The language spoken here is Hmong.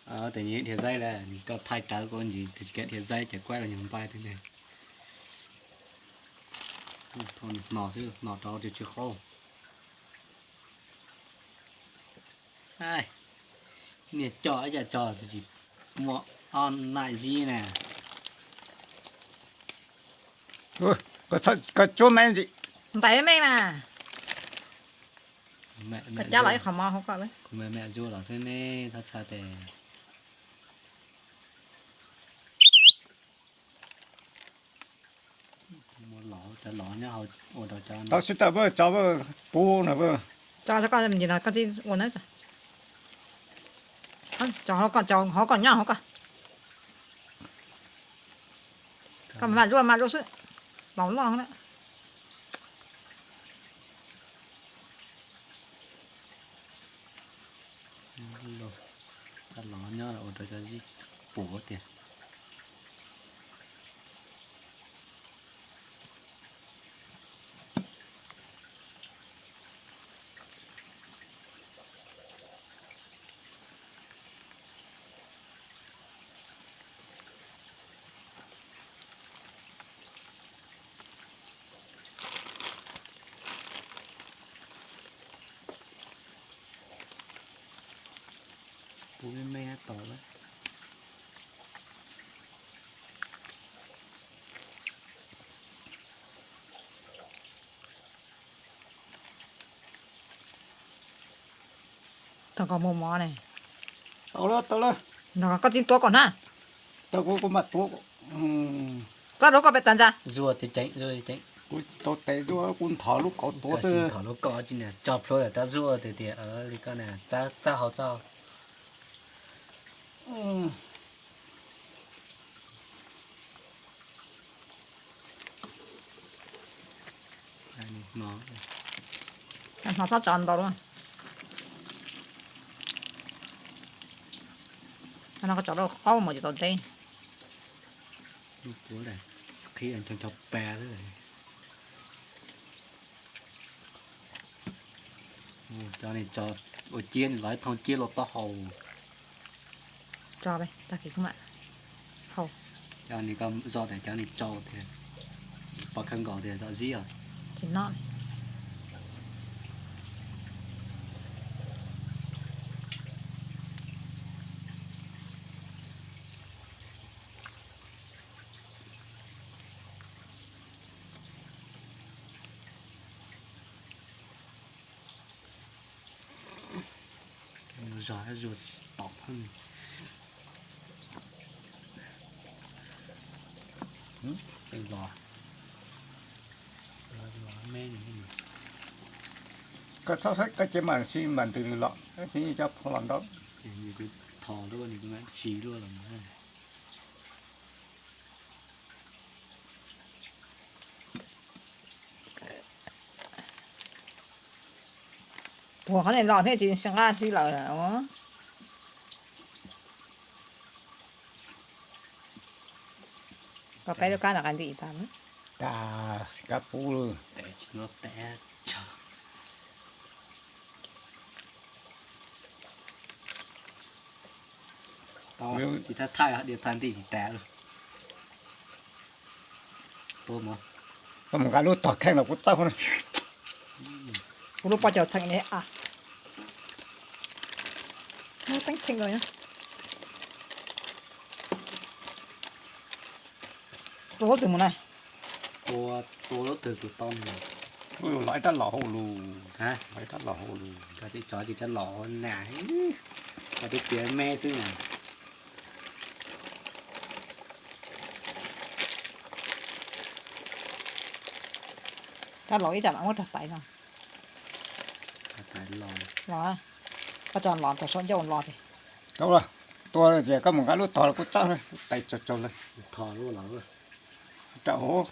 Tes nws dhia zaib lawm, nws koj thaij rawv koj ntsis tes tsis kam dhia zaib ces kuab los nyuag npaib thiab ne. Thaum nws hno xwb, hno rau tsis tsis qaub. Niag coj ib co tso tsis muaj ob naj zib na. Koj tsuab me ntsis. Ntais me mas. Koj cab los ib qho mov hauv koj. Kuv me me zuaj los xwb ne, txhob txhawj tes. Tau sib tawm pab tso pab pub na pab. Tso koj ntsis no koj tib ua na. Tso hauv koj, tso hauv koj nyob hauv koj. Koj mam zuaj mam zuaj xwb, laus loj na. Los nyob ua rau cov zib puv tiag. Kuv me me tod lawm. Tau koj muaj mov ne. Tau lawm, tau lawm. No koj txiv tuav kom na. Tau kuv kuv mam tuav. Txab rau koj pem tas ntsa. Zuaj ceev ceev, zuaj ceev ceev. Kuv tsis tau tes zuaj, kuv nthos lub kauv tuav xwb. Nthos lub kauv tsis niam tso plhuav tawm rab zuaj tiag tiag li koj na, txab hau txab. Hno txhob tso ntau lawm. No koj tso rau qaub mus tsis tau deb. Qhib ncho ncho pa xwb. Cov ni tso ua ciab los ib thooj ciab los taub hau. Tso tag kis kuv mam hau. Cov ni koj zoj tias cov ni tsau tiag, pov khawv nkaus tias zom zib os. Tsis noj. Zog zuaj tom. Los, los me. Koj txhob saib koj cia mam si mam ntws nws los, si cov phom los ntau. Thos luaj nws si luaj los. Puag qhov nej los thiab tsis nqa si lawm. Koj peb lub kab no qab ntim tas. Tas kab pub lawm. Tsis thaij thaij, dias thaij ntim tsis tas lawm. Koj mus nqa lub tog kheej los kuv txawb na. Kuv lub pob caus txheem li a. Teeb kheej los. Tua lub twg mus na? Tua, tua lub twg tus tau mus. Los ib rab los hauv lus. Los ib rab los hauv lus. Koj tsis tso tsis rab los hauv na. Koj twb txiav me xwb na. Rab los ib rab los muab rau tais no. Los, koj tso los rau saum ncauj los ces. Tau lawm, tua ces koj mus nqa lub tog los kuv txawb, tais tsaug tsaug lawm. Thos lub los. Rau hauv.